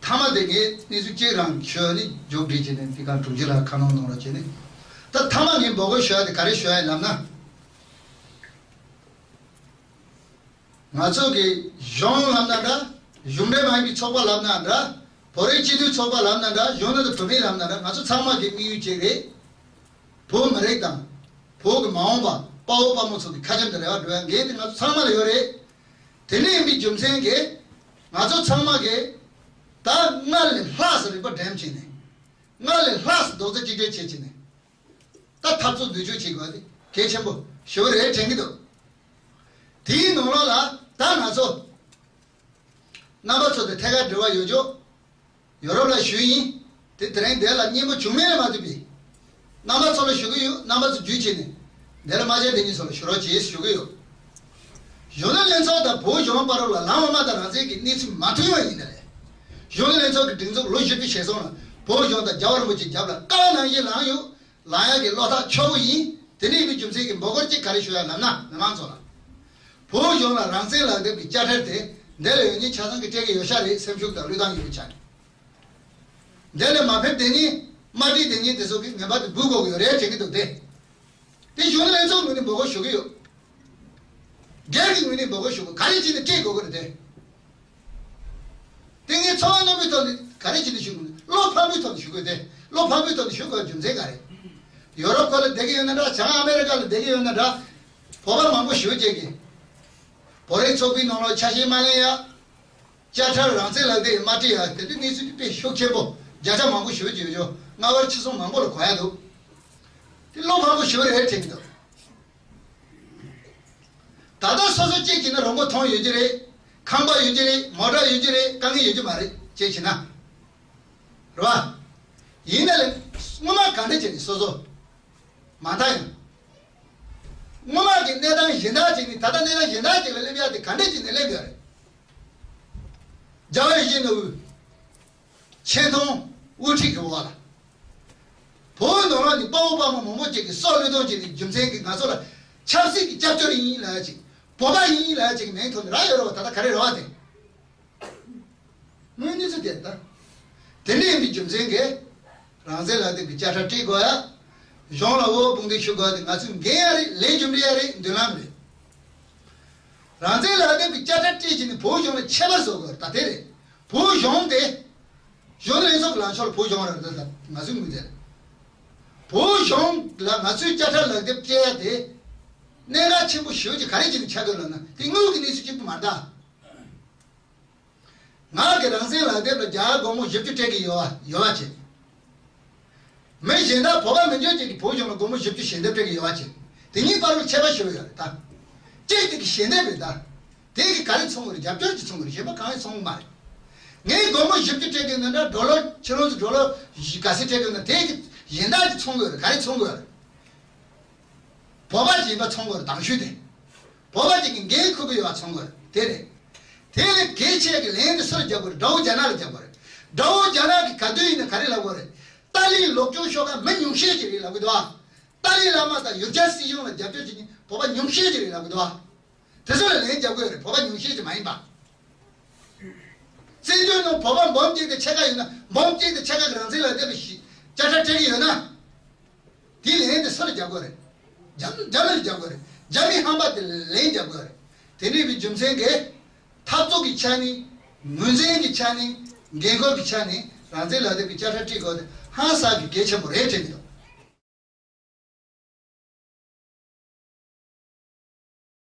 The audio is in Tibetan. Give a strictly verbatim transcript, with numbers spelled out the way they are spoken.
མཐའ་མ་དེ་ངས་གནས་ཚུལ་གཅིག་རང་ཞུ་ནས་མཇུག་སྒྲིལ་བྱས་ནས་འདི་ག་དྲུང་ཆེ་ལ་ཁ་སྣོན་གནང་རོགས་བྱས་ནས། ད་མཐའ་མ་ངས་འབོད་སྐུལ་ཞུ་ཡ་དེ་ག་རེ་ཞུ་ཡ་ཡིན་ལབ་ན། ང་ཚོ་གི་གཞུང་ལབ་ན་འདྲ། གཞུང་འབྲེལ་མ་ཡིན་པའི་ཚོགས་པ་ལབ་ན་འདྲ། བོད་རིགས་སྤྱི་མཐུན་ཚོགས་པ་ལབ་ན་འདྲ། གཞོན་ནུ་དང་བུད་མེད་ལབ་ན་འདྲ། ང་ཚོ་ཚང་མ་གི་དམིགས་ཡུལ་གཅིག་རེད། བོད་མི་རིགས་དང་། བོད་ཀྱི་མ་འོངས་པ་དཔའ་བོ་དཔའ་མོ་ཚོ་གི་ཁ་བྱང་དུ་རེ་བ་འགྲོ་ཡ་འགན་དེ་ང་ཚོ་ཚང་མ་ལ་ཡོད་རེད། དེ་འདྲ་ཡིན་པའི་རྒྱུ་མཚན་གྱིས། ང་ཚོ་ཚང་མ་གིས་ད་སྔར་ལས་ལྷག་ཙམ་རིག་པ་འགྲིམ་བྱས་ནས། སྔར་ལས་ལྷག་ཙམ་རྡོག་རྩ་གཅིག་སྒྲིལ་བྱེད་བྱས་ནས། ད་འཐབ་རྩོད་མདུན་སྐྱོད་བྱེད་དགོས་དེ་གལ་ཆེན་པོ་ཞེ་པོ་རེད་དྲན་གྱི་འདུག་དེའི་ནང་ལོགས་ལ་ད་ང་ཚོ་རྣམ་པ་ཚོ་དང་ཐད་ཀར་འབྲེལ་བ་ཡོད་ཆོག་ཡོ་རོབ་ལ་བཞུགས་ཡིན། དེ་དེ་རིང་འདིར་ལ་སྙན་པོ་བྱུང་མེད་ལ་མ་ལྟོས་པའི། རྣམ་པ་ཚོ་ལ་ཞུ་གི་ཡོད། རྣམ་པ་ཚོ་བརྒྱུད་བྱས་ནས། འདིར་ལ་མ་བྱན་དེ་གཉིས་ཚོ་ལ་ཞུ་རོགས་བྱེད་ཞུ་གི་ཡོད། གཞོན་ནུ་ལྷན་ཚོགས་དང་བོད་གཞུང་བར་ལ་ལངས་པ་མ་དང་རང་བཙན་གྱི་གནས་ཚུལ་མ་མཐུན་པ་ཡིན་ན་རེད། གཞོན་ནུ་ལྷན་ཚོགས་ཀྱི་སྒྲིག་འཛུགས་ལོ་བཞི་བཅུ་ཞེ་གསུམ་ལ་བོད་གཞུང་དང་རྒྱལ་བ་རིན་པོ་ཆེའི་རྒྱབ་ལ་ཀ་བ་ནང་བཞིན་ལངས་ཡོད། ལངས་ཡག་གི་བློ་ཐག་ཆོད་པོ་ཡིན། དེ་འདྲ་ཡིན་པའི་རྒྱུ་མཚན་གྱིས་འབོད་སྐུལ་གཅིག་ག་རེ་ཞུ་ཡ་ལབ་ན། མི་མང་ཚོ་ལ། བོད་གཞུང་ལ་རང་བཙན་ལག་དེབ་ཀྱི་དཔྱ་ཁྲལ་དེ་འདི་ལ་ཡོད་མཁན་ཆ་ཚང་གིས་སྤྲད་ཀྱི་ཡོད་ཤག་རེད། སེམས་ཤུགས་དང་བློས་བཏང་ཡོད་པའི་ཆ་ནས། འདི་ལ་མ་ཕེབས་བསྡད་མཁན། མ་བྲིས་བསྡད་མཁན་དེ་ཚོ་གིས་ངེས་པར་དུ་འབུལ་དགོས་ཀྱི་ཡོད་རེད་དྲན་གྱི་འདུག་སྟེ། དེ་གཞུང་ལས་ཚོགས་ངོས་ནས་འབོད་སྐུལ་ཞུ་གི་ཡོད། སྒེར་གྱི་ངོས་ནས་འབོད་སྐུལ་ཞུ་དགོས། ག་རེ་བྱས་ནས་སྤྲད་དགོས་ཀྱི་རེད་དེ། དེ་ངས་ཚོར་བ་རྣོན་པོའི་ཐོག་ནས་ག་རེ་བྱས་ནས་ཞུ་དགོས། བློ་ཕམ་པོའི་ཐོག་ནས་ཞུ་དགོས་ཏེ། བློ་ཕམ་པོའི་ཐོག་ནས་ཞུ་དགོས་རྒྱུ་མཚན་ག་རེ། ཡོ་རོབ་ཁུལ་ལ་བསྡད་ཀྱི་ཡོད་ན་འདྲ། བྱང་ཨ་མེ་རི་ཀ་ལ་བསྡད་ཀྱི་ཡོད་ན་འདྲ། བོད་པ་མང་པོ་ཞེ་པོ་ཅིག་གིས། བོད་རིགས་ཚོགས་པའི་ནང་ལ་ཆ་ཤས་མ་ལེན་ཡ། དཔྱ་ཁྲལ་རང་བཙན་ལག་དེབ་མ་སྤྲད་ཡ། དེ་དུས་གནས་ཚུལ་དེ་དཔེ་ཤུགས་ཆེན་པོ། བརྒྱ་ཆ་མང་པོ་ཞེ་པོ་ཅིག་ཡོད་ཆོག་སྔ་བར་ཕྱི་གསུམ་མང་པོ་ལ་གོ་ཡ་འདུག་དེ་བློ་ཕམ་པོ་ཞེ་པོ་རེད་དྲན་གྱི་འདུག་ད་ལྟ་སོ་སོ་གཅིག་བྱས་ན་རོགས་པ་མཐོང་ཡོད་ཀྱི་རེད། ཁང་པ་ཡོད་ཀྱི་རེད། མོ་ཊ་ཡོད་ཀྱི་རེད། དཀའ་ངལ་ཡོད་ཀྱི་མ་རེད། གཅིག་བྱས་ན། རེད་བ། ཡིན་ན་ལས་སྔོན་མ་ག་འདྲ་བྱས་ནས་སོ་སོ་མ་མཐའ་ཡང་། སྔོན་མ་གི་གནས་སྟངས་གཞན་དག་ཅིག་ནས་ད་ལྟ་གནས་སྟངས་གཞན་དག་ཅིག་ལ་སླེབས་ཡ་དེ་ག་འདྲ་བྱས་ནས་སླེབས་ཡོད་རེད། རྒྱལ་བ་ཡིད་བཞིན་ནོར་བུ། ཆེ་མཐོང་དབུ་ཁྲིད་ཀྱི་འོག་ལ། བོད་ནང་ལོགས་ནས་དཔའ་བོ་དཔའ་མོ་མང་པོ་ཅིག་གིས་སྲོག་བློས་གཏོང་བྱས་ནས་རྒྱུ་མཚན་གྱིས་ང་ཚོ་ལ་ཆབ་སྲིད་ཀྱི་སྐྱབས་བཅོལ་ཡིན་ལབ་ཡ་ཅིག་བོད་པ་ཡིན་ལབ་ཡ་ཅིག་མིང་ཐོག་ནས་རག་ཡོད་རེད་བ། ད་ལྟ་ག་རེ་རེད་བ་དེ། དངོས་གནས་ཚུལ་དེ་ལྟ། དེ་འདྲ་ཡིན་པའི་རྒྱུ་མཚན་གྱིས། རང་བཙན་ལག་དེབ་ཀྱི་དཔྱ་ཁྲལ་སྤྲད་དགོས་ཡ། གཞུང་ལ་དབུ་བོ་དཔུང་འདེགས་ཞུ་དགོས་ཡ་དེ་ང་ཚོའི་འགན་ཡང་རེད། ལས་རྒྱུ་འབྲས་ཡང་རེད། མདུན་ལམ་རེད། རང་བཙན་ལག་དེབ་ཀྱི་དཔྱ་ཁྲལ་སྤྲད་བྱས་ནས་བོད་གཞུང་ལ་ཁྱད་པར་བཟོ་དགོས་རེད། ད་དེ་རེད། བོད་གཞུང་དེ། གཞོན་ནུ་ལྷན་ཚོགས་ཀྱི་ལངས་ཕྱོགས་ལ་བོད་གཞུང་རེད། ད་ང་ཚོའི་ངོས་ནས། བོད་གཞུང་ལ་ང་ཚོའི་དཔྱ་ཁྲལ་ལག་དེབ་སྤྲད་ཡ་དེ། གནད་འགག་ཆེན་པོ་ཞེ་པོ་ཅིག་ག་རེ་བྱས་ནས་ཆགས་དགོས་ལབ་ན། དེ་དངུལ་གྱི་གནས་ཚུལ་གཅིག་པུ་མ་རེད་ད། ང་གི་རང་བཙན་ལག་དེབ་ལ་རྒྱ་གར་སྒོར་མོ་བཞི་བཅུ་སྤྲད་ཀྱི་ཡོད་པ་ཡོད་པ་བྱས། མི་གཞན་དག་བོད་པ་མི་འཇོན་ཅིག་གིས་བོད་གཞུང་ལ་སྒོར་མོ་བཞི་བཅུ་ཞལ་འདེབས་སྤྲད་ཀྱི་ཡོད་པ་བྱས། དེ་གཉིས་བར་ལ་ཁྱད་པར་ཞེ་པོ་ཡོད་རེད་ད། གཅིག་དེ་གི་ཞལ་འདེབས་རེད་ད། དེ་གི་ག་རེ་ཚོང་གི་རེད། རྒྱབ་སྐྱོར་གྱི་ཚོང་གི་རེད། གཞན་པ་གང་ཡང་ཚོང་གི་མ་རེད། ངས་སྒོར་མོ་བཞི་བཅུ་སྤྲད་ཀྱི་ཡོད་ན་འདྲ། ཌོ་ལར་ཕྱི་ལོགས་སུ་ཌོ་ལར་ག་ཚོད་སྤྲད་ཀྱི་ཡོད་ན་དེ་གི་གཞན་དག་གིས་ཚོང་གི་ཡོད་རེད། ག་རེ་ཚོང་གི་ཡོད་རེད། བོད་པ་གཞན་པ་ཚོང་གི་ཡོད་རེད། གདང་ཤུལ་དེ། བོད་པ་ཅིག་གིས་འགན་འཁུར་གི་ཡོད་པ་ཚོང་གི་ཡོད་རེད། དེ་རེད། དེ་ལས་གལ་ཆེ་གི་ལན་དེ་སུ་ལ་རྒྱབ་དགོས་རེད། དགྲ་བོ་རྒྱ་ནག་ལ་རྒྱབ་དགོས་རེད། དགྲ་བོ་རྒྱ་ནག་གིས་ག་དུས་ཡིན་ན་ག་རེ་ལབ་དགོས་རེད། ཏཱ་ལའི་ལོག་སྐྱོར་ཤོག་ཁག་མི་ཉུང་ཤས་ཅིག་རེད་ལབ་གི་འདུག་ཨ། ཏཱ་ལའི་བླ་མ་དང་ཡུལ་གྱར་སྲིད་གཞུང་ལ་རྒྱབ་སྐྱོར་བྱེད་མཁན་བོད་པ་ཉུང་ཤས་ཅིག་རེད་ལབ་གི་འདུག་ཨ། དེ་ཚོ་ལ་ལན་རྒྱབ་དགོས་རེད། བོད་པ་ཉུང་ཤས་ཅིག་མ་ཡིན་པ། བཙན་བྱོལ་ནང་བོད་པ་འབུམ་གཅིག་དང་ཕྱེད་ཀ་ཡོད་ན། འབུམ་གཅིག་དང་ཕྱེད་ཀ་གི་རང་བཙན་ལག་དེབ་ལ་ཞི་དཔྱ་ཁྲལ་སྤྲད་ཀྱི་ཡོད་ན། དེའི་ལན་དེ་སུ་ལ་རྒྱབ་དགོས་རེད། རྒྱ་རྒྱ་མི་ལ་རྒྱབ་དགོས་རེད། རྒྱ་མི་ཧམ་པ་དེ་ལ་ལན་རྒྱབ་དགོས་རེད། དེ་འདྲ་ཡིན་པའི་རྒྱུ་མཚན་གྱིས། འཐབ་རྩོད་ཀྱི་ཆ་ནས། ངོས་འཛིན་གྱི་ཆ་ནས། འགན་ཁུར་གྱི་ཆ་ནས་རང་བཙན་ལག་དེབ་ཀྱི་དཔྱ་ཁྲལ་སྤྲད་དགོས་དེ་ཧང་སང་གི་གལ་ཆེན་པོ་རེད་དྲན་གྱི་འདུག